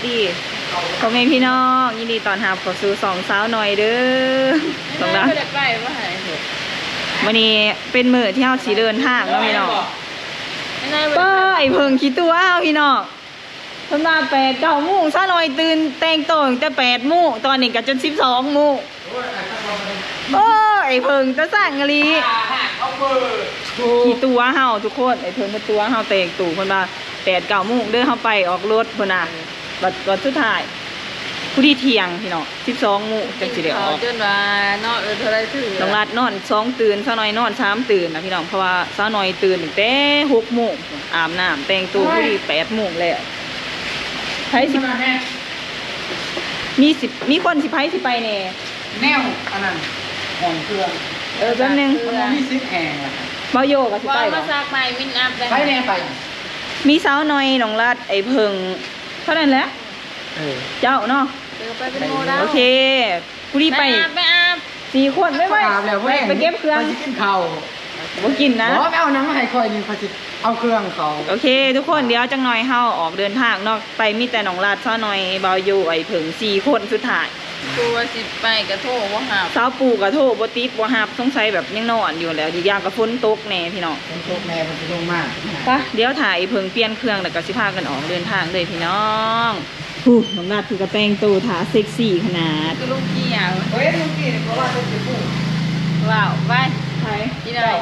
ດີ ພໍ່ແມ່ພີ່ນ້ອງ ຍິນດີຕ້ອນຮັບເຂົ້າສູ່ຊ່ອງສາວໜ້ອຍເດີ. ຕ້ອງໄດ້ ບໍ່ໄດ້ໄປ ບໍ່ໃຫ້ເຮັດ. ມື້ນີ້ເປັນມື້ທີ່ເຮົາຊິເດີນທາງເນາະພີ່ນ້ອງ. ປ້າ ໄອ້ເຜິ້ງຂີ້ຕົວະເຮົາພີ່ນ້ອງ. ເພິ່ນວ່າແປດເກົ້າໂມງ ສາວໜ້ອຍຕື່ນແຕ່ງໂຕຕັ້ງແຕ່ແປດໂມງ ຕອນນີ້ກໍຈົນສິບສອງໂມງ. ໂອ້ຍ ໄອ້ເຜິ້ງຕາສ້າງອີ່ຫຼີ ຂີ້ຕົວະເຮົາທຸກຄົນ. ໄອ້ເຜິ້ງມາຕົວະເຮົາແຕ່ງໂຕ ເພິ່ນວ່າແປດເກົ້າໂມງເດີ ເຮົາໄປອອກລົດ ເພິ່ນວ່າ ບັດ ບັດສຸດທ້າຍ ຜູ້ທີ່ທ່ຽງພີ່ນ້ອງ ສິບສອງໂມງຈັ່ງຊິໄດ້ອອກ. ເຂົາຈົນວ່າເນາະ ເອີ ເທົ່າໃດຖືກ ນ້ອງລັດນອນສອງຕື່ນ ສາວໜ້ອຍນອນສາມຕື່ນນະພີ່ນ້ອງ ເພາະວ່າສາວໜ້ອຍຕື່ນຕັ້ງແຕ່ຫົກໂມງ ອາບນ້ຳແຕ່ງໂຕ ໂອ້ຍ ພໍດີແປດໂມງແລ້ວ. ໃຜຊິ ມີຊິ ມີຄົນຊິ ໃຜຊິໄປແດ່? ແນວອັນນັ້ນ ຫ້ອງເຄື່ອງ ເອີ ແປັບໜຶ່ງ ມັນບໍ່ມີສິດແຮງລະ. ເບົາໂຢກໍຊິໄປບໍ່? ວ່າມາຊັກໃໝ່ ມິນອັບໄດ້ ໃຜແດ່ໄປ? ມີສາວໜ້ອຍ ນ້ອງລັດ ໄອ້ເຜິ້ງ ເທົ່ານັ້ນແຫຼະ. ເອີ ເຈົ້າເນາະ ເອີ ໄປເປັນໂມດາວ ໂອເຄ. ຜູ້ນີ້ໄປ ໄປອາບ ໄປອາບ ສີ່ຄົນ ໄປ ໄປ ອາບແລ້ວ ໄປ ໄປເກັບເຄື່ອງ ຂ້ອຍຊິກິນເຂົ້າ. ບໍ່ກິນນະ ບໍ່ ໄປເອົານ້ຳມາໃຫ້ຂ້ອຍນີ້ ຂ້ອຍຊິເອົາເຄື່ອງເຂົ້າ. ໂອເຄທຸກຄົນ ດຽວຈັກໜ່ອຍເຮົາອອກເດີນທາງເນາະ ໄປມີແຕ່ນ້ອງລັດ ສາວໜ້ອຍ ບ່າວໂຢ ໄອ້ເຜິ້ງ ສີ່ຄົນສຸດທ້າຍ. ຜູ້ວ່າຊິໄປກໍໂທບໍ່ຮັບ ສາວປູກໍໂທບໍ່ຕິດບໍ່ຮັບ ສົງໄສແບບຍັງນອນຢູ່ແຫຼະ ອີກຢ່າງກໍຝົນຕົກແດ່ພີ່ນ້ອງ ຝົນຕົກແດ່ ເພິ່ນຊິລົງມາ. ໄປ ດຽວຖ້າໄອ້ເຜິ້ງປ່ຽນເຄື່ອງ ແລ້ວກໍຊິພາກັນອອກເດີນທາງເລີຍພີ່ນ້ອງ. ຜູ້ ນ້ອງນັດ ຄືກະແຕ່ງໂຕທ່າເຊັກຊີຂະໜາດ ຄືລູກເກີຍ. ເອີຍ ລູກເກີຍນີ້ ເພາະວ່າເພິ່ນຊິປູ ວ້າວ ໄປ ໃຜ? ອີ່ນ້ອຍ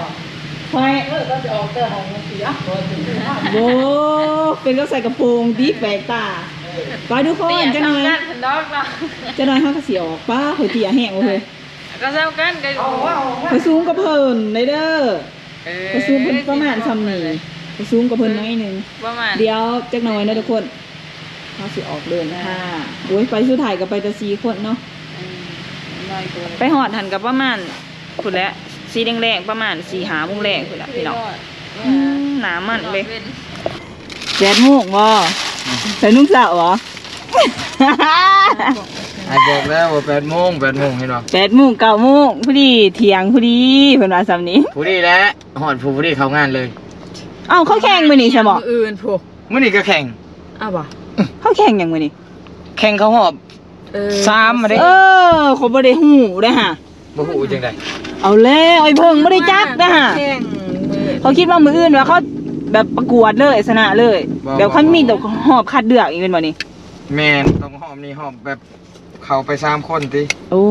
ຂ້ອຍ ເອີ ກໍຊິອອກແຕ່ຫ້ອງເສຍ ໂອ້ ເປັນກັບໃສ່ກະໂປງຕິ ແປກຕາ. ເອີ ໄປທຸກຄົນ ຈັກໜ່ອຍ ຈັກໜ່ອຍເຮົາກໍຊິອອກ. ປ້າ ຂ້ອຍເຕ້ຍແຮງເວີ້ຍ ກໍສ່ຳກັນ ກໍ ຂ້ອຍສູງກວ່າເພິ່ນໄດ໋ເດີ. ເອີ ຂ້ອຍສູງເພິ່ນປະມານສ່ຳນີ້ ຂ້ອຍສູງກວ່າເພິ່ນໜ້ອຍໜຶ່ງ ປະມານ ດຽວຈັກໜ່ອຍເນາະທຸກຄົນ ເຮົາຊິອອກເດີນທາງ. ໂອ້ຍ ໄປສຸດທ້າຍກໍໄປແຕ່ສີ່ຄົນເນາະ ອືມ ໄປຮອດຫັ້ນກໍປະມານພຸ້ນແຫຼະ ສີແດງໆ ປະມານສີ່ຫ້າໂມງແລງພຸ້ນລະພີ່ນ້ອງ. ອືມ ໜ້າມັນເດ້. ແປດໂມງບໍ່? ແປດໂມງເຊົ້າບໍ່? ອ້າຍບອກແລ້ວວ່າແປດໂມງ ແປດໂມງ ເຫັນບໍ່? ແປດໂມງ ເກົ້າໂມງ ພໍດີທ່ຽງພໍດີ ເພິ່ນວ່າສ່ຳນີ້ ພໍດີແຫຼະ ຮອດຜູ້ ພໍດີເຂົ້າງານເລີຍ. ເອົ້າ ເຂົາແຂ່ງມື້ນີ້ຊະບໍ່? ມື້ອື່ນພຸ້ນ ມື້ນີ້ກໍແຂ່ງ. ເອົາບໍ່? ເຂົາແຂ່ງຫຍັງມື້ນີ້? ແຂ່ງເຂົ້າຮອບ ເອີ ສາມມາເດ້. ເອີ ຂ້ອຍບໍ່ໄດ້ຮູ້ເດ້ຫະ ບໍ່ຮູ້ຈັ່ງໃດ. ເອົາແລ້ວ ໄອ້ເຜິ້ງບໍ່ໄດ້ຈັກເດ້ຫະ ແຂ່ງມື້ ເຂົາຄິດວ່າມື້ອື່ນວ່າເຂົາແບບປະກວດເລີຍ ຊະນະເລີຍ ບໍ່ ແບບ ບໍ່ ຄັນມີ ບໍ່ ແຕ່ຮອບຄັດເລືອກອີກແມ່ນບໍ່ນີ້? ແມ່ນ ຕ້ອງຮອບນີ້ ຮອບແບບເຂົ້າໄປສາມຄົນຕິ. ໂອ້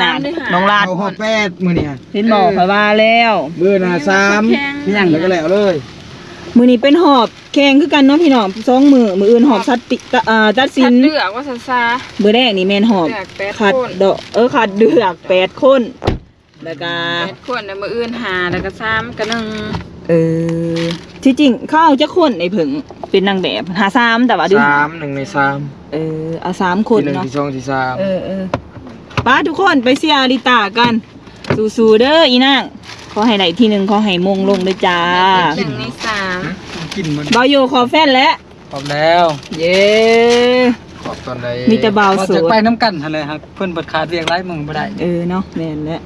ນັ້ນ ສາມເດ້ຫະ ນ້ອງລັດ ເຂົ້າຮອບແປດມື້ນີ້ຫະ ເຫັນບໍ່? ເອີ ຂ້ອຍວ່າແລ້ວ ມື້ໜ້າສາມ ແຂ່ງ ແລ້ວກໍແລ້ວເລີຍ. ມື້ນີ້ເປັນຮອບ ແຂ່ງຄືກັນເນາະພີ່ນ້ອງ ສອງມື້ ມື້ອື່ນຮອບສັດຕິ ຕະ ເອີ ຕັດສິນ ຄັດເລືອກວ່າຊັ້ນຊະ ມື້ແລກນີ້ແມ່ນຮອບ ເລືອກແປດ ຄັດ ຄົນ ເດາະ ເອີ ຄັດເລືອກແປດຄົນ ແລ້ວກະ ແປດຄົນ ແລ້ວມື້ອື່ນຫ້າ ແລ້ວກະສາມ ກະໜຶ່ງ. ເອີ ທີ່ຈິງເຂົາເອົາຈັກຄົນ ໄອ້ເຜິ້ງ ເປັນນາງແບບ ຫາ ສາມ ແຕ່ວ່າ ສາມ ໜຶ່ງໃນສາມ ເອີ ເອົາສາມຄົນເນາະ ທີໜຶ່ງ ທີສອງ ທີສາມ ເອີ ເອີ ໄປທຸກຄົນ ໄປເຊຍອາລິຕາກັນ. ສູ້ໆເດີອີນາງ ຂໍໃຫ້ໄດ້ທີໜຶ່ງ ຂໍໃຫ້ມົງລົງເດີຈ້າ. ໜຶ່ງໃນສາມ ກິນມັນ ບ່າວໂຢ ຂອບແຟນແຫຼະ ຂອບແລ້ວ ເຢ້ ຂອບຕອນໃດ ມີແຕ່ບ່າວໂສດ ວ່າຈະໄປນຳກັນຫັ້ນແຫຼະ ຫາກເພິ່ນເບິດຂາດວຽກຫຼາຍມື້ບໍ່ໄດ້. ເອີເນາະ ແມ່ນແຫຼະ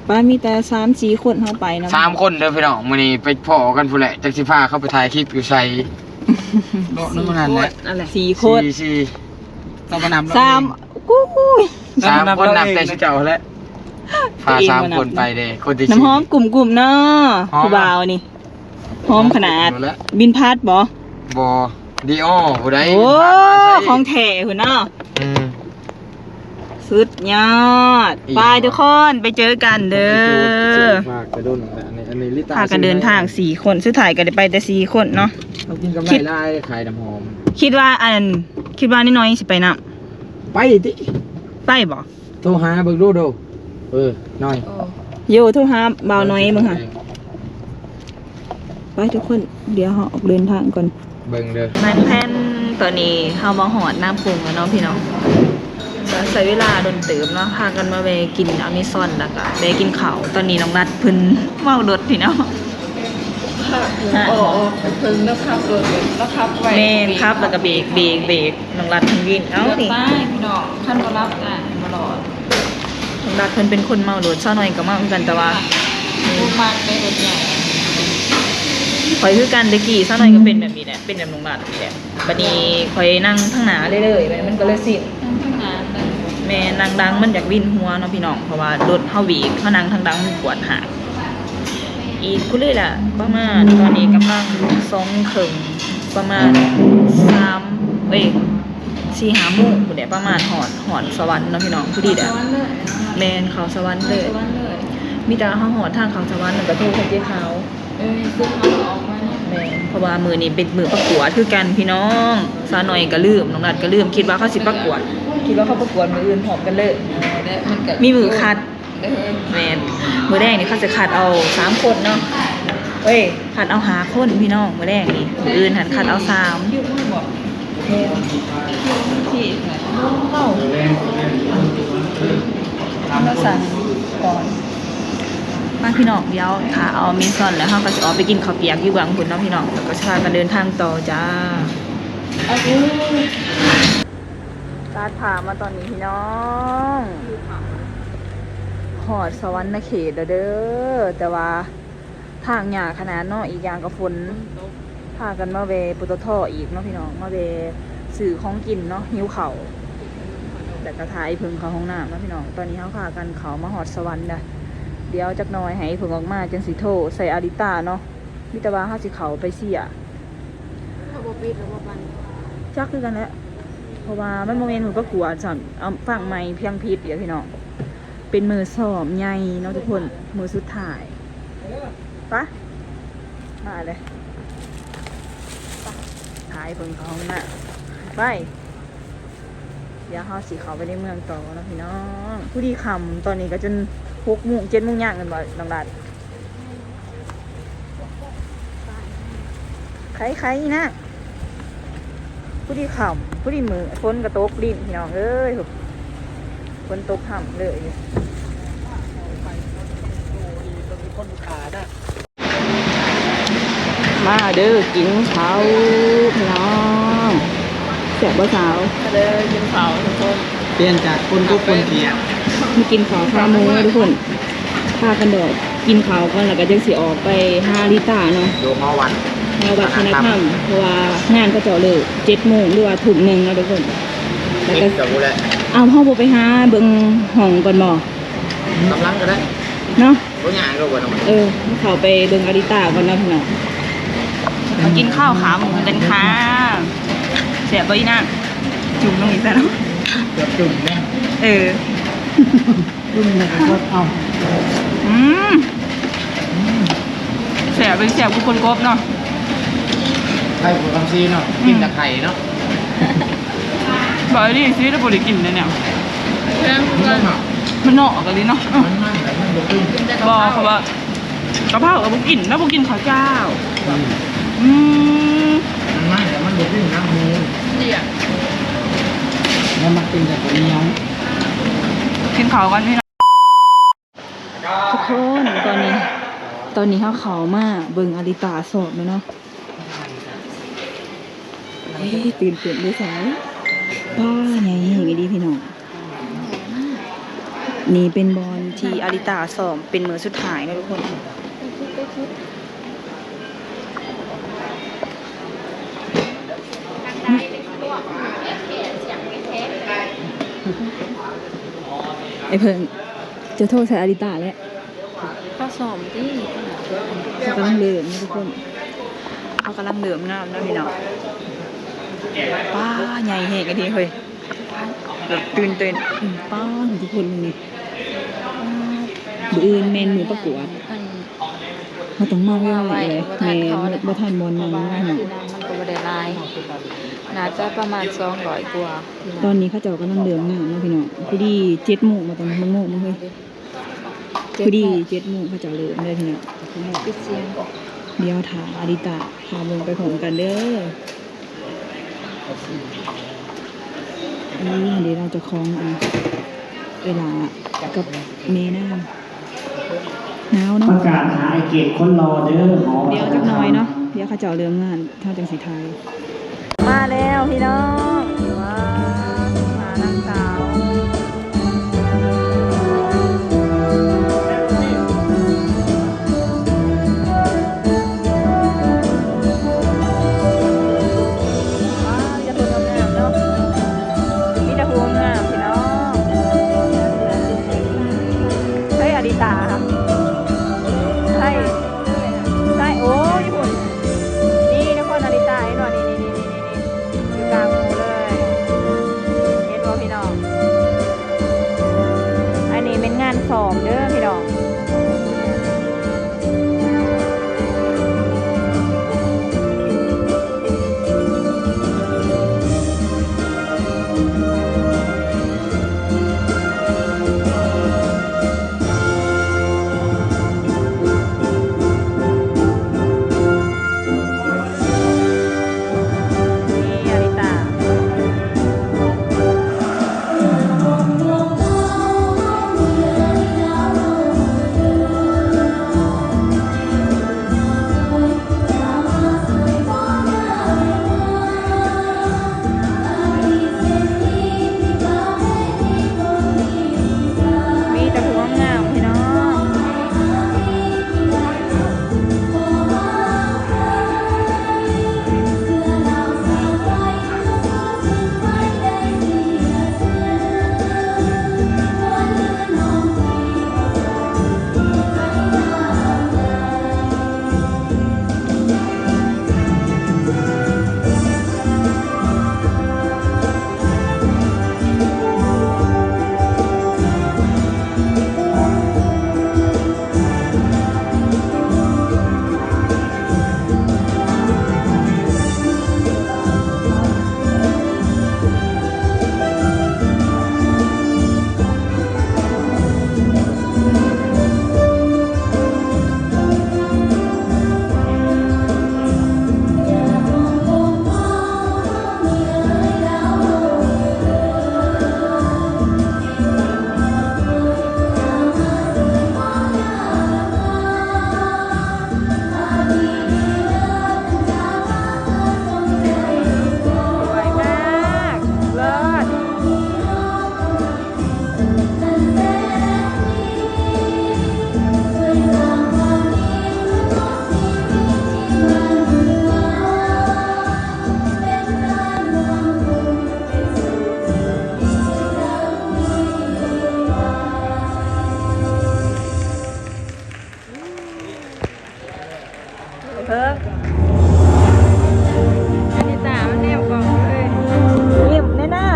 ໄປມີແຕ່ສາມສີ່ຄົນເຮົາໄປນຳ ສາມຄົນເດີພີ່ນ້ອງ. ມື້ນີ້ໄປພໍ້ກັນພຸ້ນແຫຼະ ຈັກຊິພາເຂົາໄປຖ່າຍຄລິບຢູ່ໃສ ເນາະ ນັ້ນແຫຼະ ສີ່ຄົນ ສີ່ ສີ່ ເຮົາບໍ່ນັບ ສາມ ໂອ້ຍ ສາມຄົນ ນັບແຕ່ຊຸເຈົ້າຫັ້ນແຫຼະ ພາສາມຄົນໄປເດ້. ຄົນທີ່ ນ້ຳຫອມກຸ້ມໆເນາະ ຜູ້ບ່າວນີ້ ຫອມຂະໜາດ. ບິນພັດບໍ່? ບໍ່ ດີອໍ ຜູ້ໃດ ໂອ້ ຂອງແທ້ພຸ້ນເນາະ. ອືມ ສຸດຍອດ ໄປທຸກຄົນ ໄປເຈີກັນເດີ. ພາກັນເດີນທາງສີ່ຄົນ ສຸດທ້າຍກໍໄດ້ໄປແຕ່ສີ່ຄົນເນາະ. ເຮົາກິນກຳໄລຫຼາຍ ຂາຍນ້ຳຫອມ. ຄິດວ່າ ອັນ ຄິດວ່ານ້ອຍໆຊິໄປນຳ ໄປຕິ ໄປບໍ່? ໂທຫາເບິ່ງດູໂດ. ເອີ ນ້ອຍ ໂຢ ໂທຫາບ່າວນ້ອຍເບິ່ງຫາ. ໄປທຸກຄົນ ດຽວເຮົາອອກເດີນທາງກ່ອນ ເບິ່ງເດີ. ແມ່ນແມ່ນ ຕອນນີ້ເຮົາມາຮອດນາໂປ່ງແລ້ວເນາະພີ່ນ້ອງ ກໍໃຊ້ເວລາດົນເຕີບເນາະ ພາກັນມາແວ່ກິນອາເມຊອນ ແລ້ວກໍແວ່ກິນເຂົ້າ. ຕອນນີ້ນ້ອງນັດເພິ່ນເມົາລົດພີ່ນ້ອງ ເພິ່ນລະຂັບລົດ ລະຂັບໄວ ແມ່ນ ຂັບແລ້ວກໍເບກ ເບກ ເບກ. ນ້ອງລັດເພິ່ນວິນ ເອົ້າ ນີ້ ຕາຍພີ່ນ້ອງ ຄັນບໍ່ລັບຕາຍບໍ່ລອດ. ນ້ອງລັດເພິ່ນເປັນຄົນເມົາລົດ ສາວນ້ອຍກໍເມົາຄືກັນ ແຕ່ວ່າບໍ່ມັກໄດ້ລົດໃຫຍ່. ຂ້ອຍຄືກັນ ແຕ່ກີ້ສາວນ້ອຍກໍເປັນແບບນີ້ແຫຼະ ເປັນແບບນ້ອງລັດນີ້ແຫຼະ. ບັດນີ້ຂ້ອຍນັ່ງທາງໜ້າເລີຍໆ ມັນກໍເລີຍຊິ້ນ. ນັ່ງທາງໜ້າໄດ້. ແມ່ນ ນັ່ງຫຼັງມັນຢາກວິນຫົວເນາະພີ່ນ້ອງ ເພາະວ່າລົດເຮົາເບຣກ ເຮົານັ່ງທາງຫຼັງມັນປວດຫາກ. ອີກພຸ້ນເລີຍລະ ປະມານ ຕອນນີ້ກຳລັງສອງເຄິ່ງ ປະມານສາມ ເອີຍ ສີ່ຫ້າໂມງພຸ້ນແຫຼະ ປະມານຮອດ ຮອດສະຫວັນເນາະພີ່ນ້ອງ. ພໍດີແຫຼະ ສະຫວັນເລີຍ. ແມ່ນ ເຂົ້າສະຫວັນເລີຍ ສະຫວັນເລີຍ. ມີແຕ່ເຮົາຮອດທາງເຂົ້າສະຫວັນ ແລ້ວກໍໂທໃຫ້ເຈ້ຂາວ. ເອີຍ ຄືເຮົາອອກມາເນາະ. ແມ່ນ ເພາະວ່າມື້ນີ້ເປັນມື້ປະກວດຄືກັນພີ່ນ້ອງ. ສາວນ້ອຍກໍລືມ ນ້ອງລັດກໍລືມ ຄິດວ່າເຂົາຊິປະກວດ ຄິດວ່າເຂົາປະກວດມື້ອື່ນພ້ອມກັນເລີຍ. ເອີ ແລ້ວມັນກໍມີມື້ຄັດ. ເອີ ແມ່ນ ມື້ແລງນີ້ເຂົາຊິຄັດເອົາສາມຄົນເນາະ. ເອີຍ ຄັດເອົາຫ້າຄົນພີ່ນ້ອງ ມື້ແລງນີ້. ມື້ອື່ນຫັ້ນຄັດເອົາສາມ. ມາພີ່ນ້ອງ ດຽວຖ້າເອົາເມຊອນແລ້ວ ເຮົາກໍຊິອອກໄປກິນເຂົ້າປຽກຢູ່ເບື້ອງພຸ້ນເນາະພີ່ນ້ອງ ແລ້ວກໍຊິພາກັນເດີນທາງຕໍ່ຈ້າ. ຕັດພາບມາຕອນນີ້ພີ່ນ້ອງ ຮອດສະຫວັນນະເຂດແລ້ວເດີ ແຕ່ວ່າທາງຍາກຂະໜາດເນາະ ອີກຢ່າງກໍຝົນ. ພາກັນມາແວ່ ປຕທ ອີກເນາະພີ່ນ້ອງ ມາແວ່ຊື້ຂອງກິນເນາະ ຫິວເຂົ້າ ແລ້ວກໍຖ້າໄອ້ເຜິ້ງເຂົ້າຫ້ອງນ້ຳເນາະພີ່ນ້ອງ. ຕອນນີ້ເຮົາພາກັນເຂົ້າມາຮອດສະຫວັນແລ້ວ ດຽວຈັກໜ່ອຍໃຫ້ໄອ້ເຜິ້ງອອກມາ ຈັ່ງຊິໂທໃສ່ອາລິຕາເນາະ. ມີແຕ່ວ່າເຮົາຊິເຂົ້າໄປເຊຍ ເຂົາບໍ່ປິດຫຼືບໍ່ປັນ ຈັກຄືກັນແຫຼະ ເພາະວ່າມັນບໍ່ແມ່ນມື້ປະກວດຊ້ຳ. ເອົາ ຟັງໃໝ່ ພຽງຜິດເດພີ່ນ້ອງ ເປັນມື້ຊ້ອມໃຫຍ່ເນາະທຸກຄົນ ມື້ສຸດທ້າຍ. ປະ ມາເລີຍ ຖ່າຍເພິ່ນເຂົ້າຫ້ອງນ້ຳ ໄປ. ດຽວເຮົາຊິເຂົ້າໄປໃນເມືອງຕໍ່ເນາະພີ່ນ້ອງ. ພໍດີຄ່ຳ ຕອນນີ້ກໍຈົນຫົກໂມງ ເຈັດໂມງຍາມແມ່ນບໍ່ນ້ອງລັດ? ໄຄໆ ນະ ພໍດີຄ່ຳ ພໍດີມື້ ຝົນກໍຕົກລິນພີ່ນ້ອງເອີຍ ຝົນຕົກຫ້ຳເລີຍ. ມາເດີ ກິນເຂົ້າພີ່ນ້ອງ ແຊບບໍ່ສາວ? ມາເດີ ກິນເຂົ້າທຸກຄົນ ປ່ຽນຈາກຝົນຕົກຝົນເປຍກ ມາກິນເຂົ້າຂາໝູທຸກຄົນ. ພາກັນດອກກິນເຂົ້າກ່ອນ ແລ້ວກໍຈັ່ງຊິອອກໄປຫາລິຕາເນາະ ຢູ່ຫໍວັດ ຫໍວັດວັດທະນະທຳ ວັດທະນະທຳ ເພາະວ່າງານເຂົາເຈົ້າເລີກເຈັດໂມງ ຫຼືວ່າທຸ່ມໜຶ່ງເນາະທຸກຄົນ. ແລ້ວກໍ ເຮັດກໍບໍ່ໄດ້ ເອົ້າ ເຮົາບໍ່ໄປຫາເບິ່ງຫ້ອງກ່ອນບໍ່? ກຳລັງກໍໄດ້ເນາະ. ບໍ່ຍາກດອກ ເອີ ເຂົ້າໄປເບິ່ງອາລິຕາກ່ອນເນາະພີ່ນ້ອງ. ມາກິນເຂົ້າຂາໝູກັນຄ່າ. ແຊບບໍ່ອີ່ນາງ? ຈຸ່ມລົງອີກຊະເນາະ. ເກືອບຈຸ່ມແລ້ວ. ເອີ ຈຸ່ມແລ້ວກໍກົດເອົາ. ອືມ ອືມ ແຊບ ເປັນແຊບຄືຄົນກົບເນາະ. ໄຂ່ບໍ່ຕ້ອງຊີເນາະ ອືມ ກິນແຕ່ໄຂ່ເນາະ. ບາດນີ້ຊິໄດ້ບໍ່ໄດ້ກິນແນວນີ້ ແພງຄືກັນ. ມັນນອກອີ່ຫຼີເນາະ. ມັນມັນແລ້ວມັນບໍ່ຂຶ້ນ. ບໍ່ ເພາະວ່າກະເພົາກໍບໍ່ກິນ ແລ້ວບໍ່ກິນເຂົ້າຈ້າວ. ອືມ ອືມ ມັນມັນແລ້ວມັນບໍ່ຂຶ້ນນະໝູ. ແລ້ວມັກກິນແຕ່ເຂົ້າໜຽວ. ກິນເຂົ້າກ່ອນພີ່ນ້ອງ. ທຸກຄົນ ຕອນນີ້ ຕອນນີ້ເຮົາເຂົ້າມາເບິ່ງອາລິຕາຊ້ອມແລ້ວເນາະ. ເອີ ຕື່ນເຕັ້ນເດ້ສາວ. ປ້າ ໃຫຍ່ແຮງອີ່ຫຼີພີ່ນ້ອງ. ນີ້ເປັນບ່ອນທີ່ອາລິຕາຊ້ອມເປັນມື້ສຸດທ້າຍເນາະທຸກຄົນ. ໄອ້ເພິ່ງ ເຈົ້າໂທໃສ່ອາລິຕາແລ້ວ. ເຂົາຊ້ອມຕິ ເຂົາກຳລັງເລີ່ມເນາະທຸກຄົນ ເຂົາກຳລັງເລີ່ມງານເນາະພີ່ນ້ອງ. ປ້າ ໃຫຍ່ແຮງອີ່ຫຼີເຮີ້ຍ ແບບຕື່ນເຕັ້ນ. ອືມ ປ້າ ທຸກຄົນນີ້ ມື້ອື່ນແມ່ນມື້ປະກວດ ເຮົາຕ້ອງມາໄວໆເລີຍ. ແມ່ນ ບໍ່ທັນບ່ອນນັ່ງເນາະ ມັນກໍບໍ່ໄດ້ຫຼາຍ ໜ້າຈະປະມານສອງຮ້ອຍກວ່າ. ຕອນນີ້ເຂົາເຈົ້າກຳລັງເລີ່ມງານເນາະພີ່ນ້ອງ. ພໍດີເຈັດໂມງ ບໍ່ຕ້ອງຫົກໂມງເຮີ້ຍ. ພໍດີເຈັດໂມງເຂົາເຈົ້າເລີ່ມເລີຍພີ່ນ້ອງ. ດຽວຖ້າອາລິຕາ ຖ້າເບິ່ງໄປພ້ອມກັນເດີ. ນີ້ເດ້ເນາະ ເຈົ້າຂອງ ອັນ ເອື້ອຍຫຼ້າກັບແມ່ນາງ. ໜາວເນາະ ປະກາດຫາອ້າຍເກດຄົນຫຼໍ່ເດີ. ດຽວຈັກໜ່ອຍເນາະ ດຽວເຂົາເຈົ້າເລີ່ມງານ ເຮົາຈັ່ງຊິຖ່າຍ. ມາແລ້ວພີ່ນ້ອງ ວ້າວ ມານາງສາວ. ລິຕາ ໃຊ່ ໃຊ່ ໂອ້ ຢູ່ພຸ້ນ ນີ້ນະຄອນອາລິຕາ ເຫັນບໍ່ ນີ້ໆໆໆ ຢູ່ກາງໝູ່ເລີຍ ເຫັນບໍ່ພີ່ນ້ອງ? ອັນນີ້ແມ່ນງານຊ້ອມເດີພີ່ນ້ອງ. ມີແຕ່ຜູ້ງາມໆ ພີ່ນ້ອງ. ສວຍມາກ ເລີດ. ເພິ່ງ ອານິຕາ ມັນແນມກ້ອງເລີຍ. ຍິ້ມແນ່ນະ.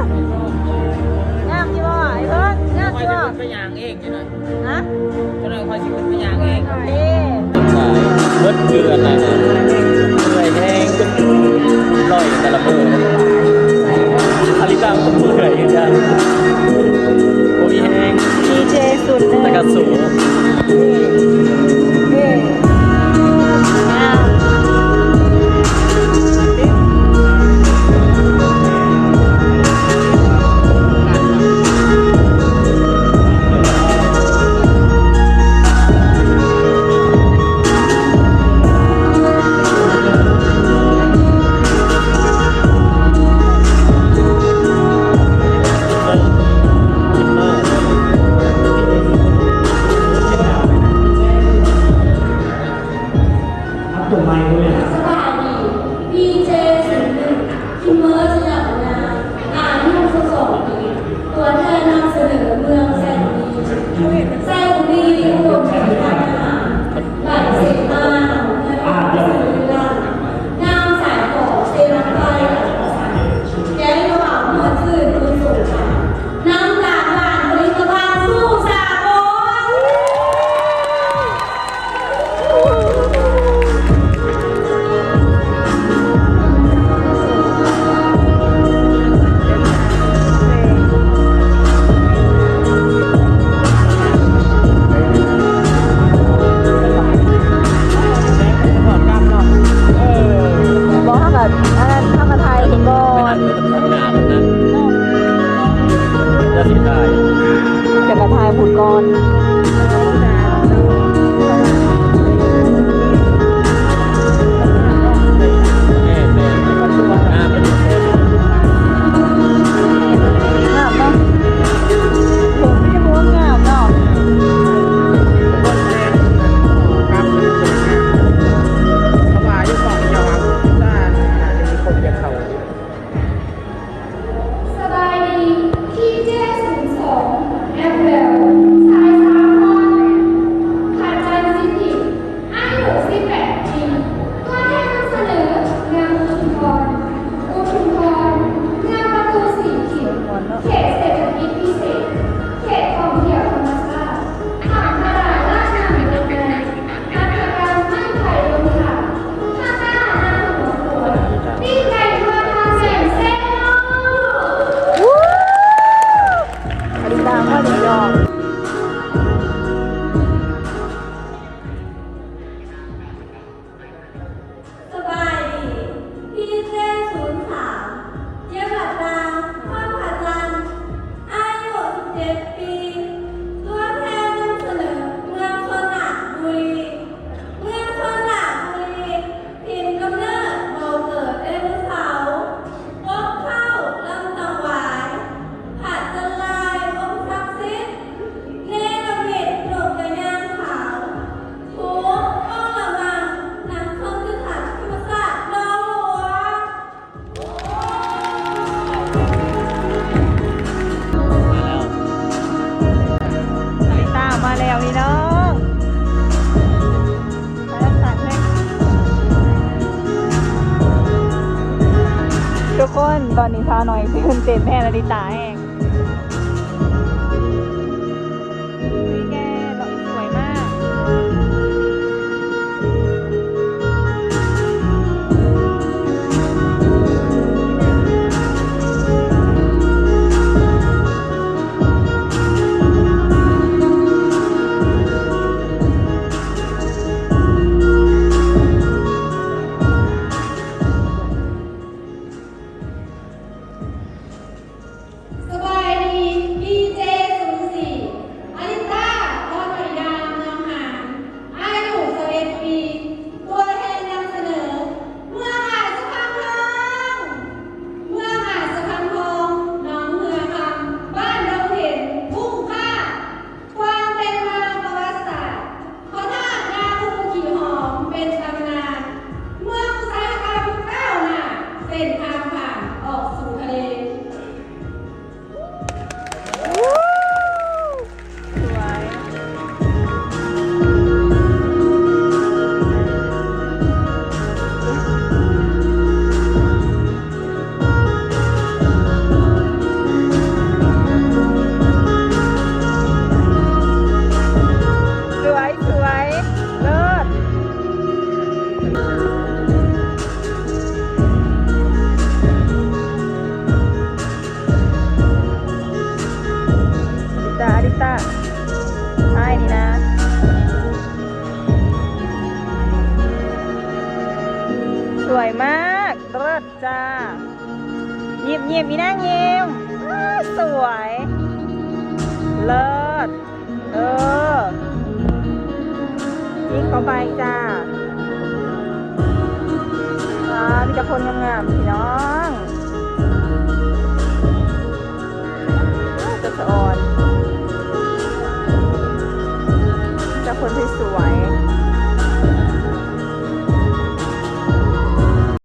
ງາມຢູ່ບໍ່ ໄອ້ເພິ່ງ? ງາມຢູ່ບໍ່? ຂ້ອຍຊິຂຶ້ນໄປຍ່າງເອງ ຮະ? ຈັກໜ້ອຍຂ້ອຍຊິຂຶ້ນໄປຍ່າງເອງ. ໂອເຄ. ເບິດເກືອນນະ ເມື່ອຍແຮງ ລົອຍແຕ່ລະມື້ ອາລິຕາມັນກໍເມື່ອຍຄືກັນ ບໍ່ມີແຮງ ດີເຈສຸດເລີຍ ແຕ່ກໍສູ້. ເອີ ເອີ ງາມ. ເ ຄົນ ຕອນນີ້ສາວໜ້ອຍຕື່ນເຕັ້ນແຮງ ອາລິຕາແຮງ. ອຸ້ຍແກ ດອກສວຍມາກ. ສະບາຍດີ ພີເຈ ສູນສີ່ ອາລິຕາ ພອນມະລິດາ ເມືອງຫານ ອາຍຸຊາວເອັດປີ ຕົວແທນນຳສະເໜີ ເມືອງອາດສະພັງທອງ ເມືອງອາດສະພັງທອງ ໜອງເຮືອຄຳ ບ້ານດົງເຫັນ ຄຸ້ມຄ່າ. ຄວາມເປັນມາປະຫວັດສາດ ພະທາດນາຄູຂີ້ຫອມເປັນຕຳນານ ເມືອງອຸດສາຫະກຳກ້າວໜ້າ ເສັ້ນທາງຜ່ານອອກສູ່ທະເລ. ສວຍ ສວຍ ສວຍ ເລີດ. ອາລິຕາ ອາລິຕາ ອ້າຍນີ້ນະ ສວຍມາກ ເລີດ. ຈ້າ ຍິ້ມໆ ອີນາງຍິ້ມ ອ້າ ສວຍ ເລີດ ເອີ ຍິງເຂົ້າໄປຈ້າ. ວ້າ ມີແຕ່ຄົນງາມໆ ພີ່ນ້ອງ ໂອ້ ຕາສະອອນ ມີແຕ່ຄົນສວຍໆ.